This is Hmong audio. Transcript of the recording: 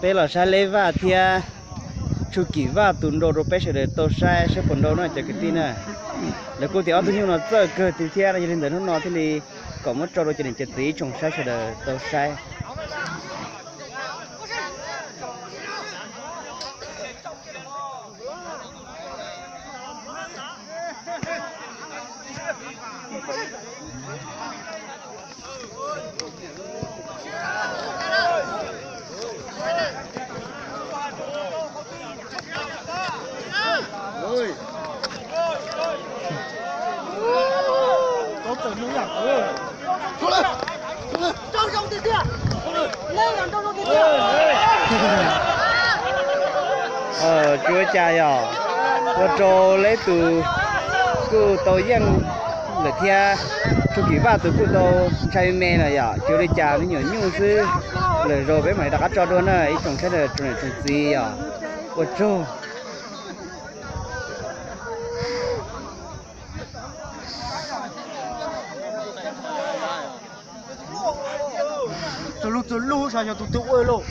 Peb los saib Leb Vaj thiab Tshuj Kim Vaj tus nrau rau peb sawv daws tau saib saib puas nrau no cov kwv tij na. Lawv kuj tias ob tug nyuj no txawj kawg tiag thiab no, yog li ntawd hnub no thiaj li kom muab tso rau cov niam cov txiv ib tsoom saib sawv daws tau saib. Tsis ua cas yog ua rau Leb tus kuj tau yeej lawm thiab, Tshuj Kim Vaj tus kuj tau ntshai me me lawm yom, tsis ua li cas, me nyuam nyuj xwb. Lwm zaus peb mam li rov qab tso dua na ib tsoom saib sawv daws tsoom niam tsoom txiv yom. Ua tsaug. Txug lug txug lug saib xyov tus twg ua lauj.